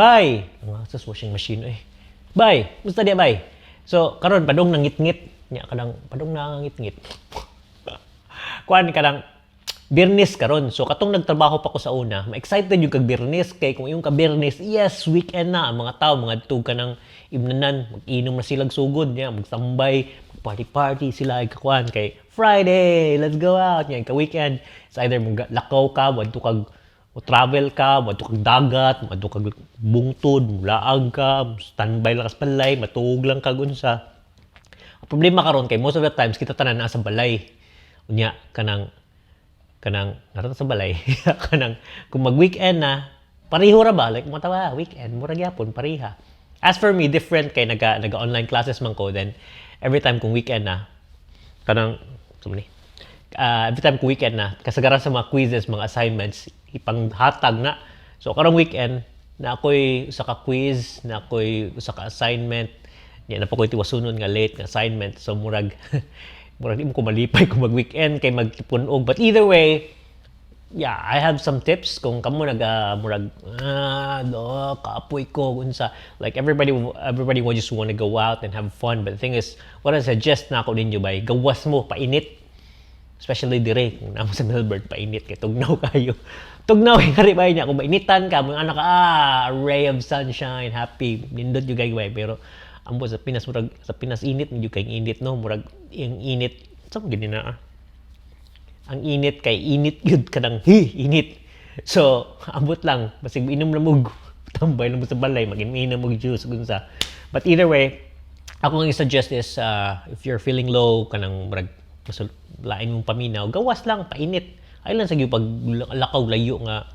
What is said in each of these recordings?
Bay! Ang sa washing machine eh. Bay! Musta diya, bay? So, karon padung nangitngit. Nya kanang padung nangitngit. Kuan kanang Biyernes karon. So katong nagtrabaho pa ko sa una, ma-excited yung kag Biyernes kay kung yung ka Biyernes, yes, weekend na ang mga tao mga ka ng imnanan, mag-inom na silang sugod niya, magtambay, party-party sila ay kakuan kay Friday, let's go out niya ka weekend. It's either lakaw ka, wadto kag o travel ka, wadto kag dagat, wadto kag bungtod, mulaag ka, standby lang ka sa balay, matuog lang kag unsa. Ang problema karon kay most of the times kita tanan naa sa balay. Unya kanang narata sa balay, kanang kung mag-weekend na pareho ra ba, like matawa weekend mura gyapon pareha. As for me, different kay naga online classes man ko. Then every time kung weekend na kanang so ni every time kung weekend na, kasagaran sa mga quizzes, mga assignments, ipanghatag na. So karong weekend na ako'y usa ka quiz, na ako'y usa ka assignment niya, na pa ko'y tiwasunon nga late nga assignment. So murag di mo ko malipay kung mag-weekend kay magtipun-og. But either way, yeah, I have some tips kung kamo nag murag no, kapoy ko unsa, like everybody will just want to go out and have fun. But the thing is, what I suggest na ako ninyo bay, gawas mo, painit, especially dire kung namo sa Melbourne, painit kay tugnaw kayo, tugnaw kay kari bay niya. Kung mainitan ka mo anak ka, ray of sunshine, happy, nindot yung kay bay. Pero ambot sa Pinas, murag sa Pinas init medyo kay init, no? Murag yung init sa gini na ang init kay init gyud, kanang hi init. So ambot lang basig inom na mo, tambay lang mo sa balay, mag-inom mo juice unsa. But either way, ako ang i-suggest is if you're feeling low, kanang murag lain mong paminaw, gawas lang, painit. Ay lang sa gyud pag lakaw layo nga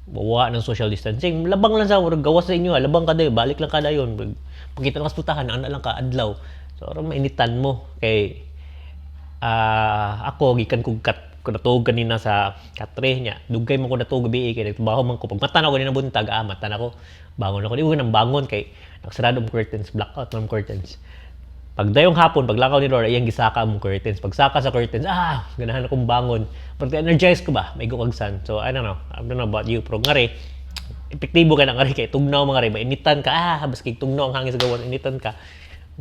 wa ng social distancing, labang lang sa murag gawas sa inyo, ha. Labang ka dayon, balik lang ka dayon. Pagkita lang ka sa putahan, ana lang ka adlaw. So aron mainitan mo kay ako gikan kog kat ko natuog kanina sa katre niya. Dugay man ko natuog gabi kay nagtrabaho man ko. Pag mata na ako kanina buntag, mata na ko. Bangon ako. Di ko nang bangon kay nakasarado ang curtains, blackout man ang curtains. Pag dayong hapon, paglakaw ni Laura, iyang gisaka among curtains. Pagsaka sa curtains, ganahan akong bangon. Pag energize ko ba, may kag sun. So, I don't know. I don't know about you. Pero ngari, epektibo ka na ngari kay tugnaw mga rin. Mainitan ka, baski tugnaw ang hangin sa gawas, initan ka.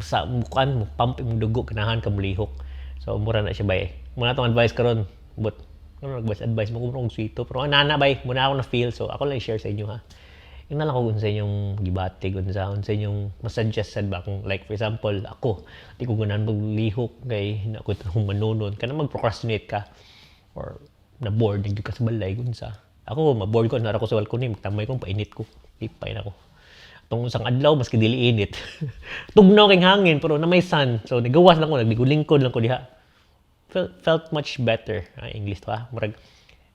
Sa mukan mo, pump imong dugo, ganahan ka mulihok. So, mura na siya bay. Muna atong advice karon. But, ano nag advice mo kung swito. Pero nana bay, muna ako na feel. So, ako lang i-share sa inyo ha. Yung na lang ko sa inyong gibati, kung sa inyong masuggest ba kung like for example, ako, di ko ganahan maglihok kay na ako itong manunon. Kana mag-procrastinate ka or na-bored nagyud ka sa balay kung sa. Ako, ma-bored ko, nara ko sa balcony, magtambay ko, painit ko. Lipay na ko. Tungod sang adlaw, maski dili init. Tugnaw kay hangin, pero na may sun. So, nagawas lang ko, naglikod-lingkod lang ko diha. Felt much better. Ah, English to ah. Murag,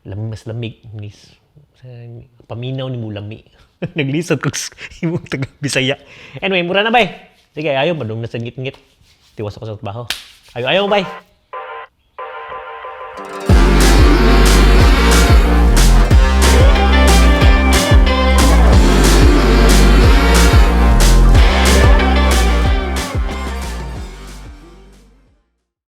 mas lamig. Nis, sa, paminaw ni mo lami. Naglisod ko sa imong taga Bisaya. Anyway, mura na bay. Sige, ayaw, madung na sa ngit-ngit. Tiwas ako sa trabaho. Ayo, ayaw bay.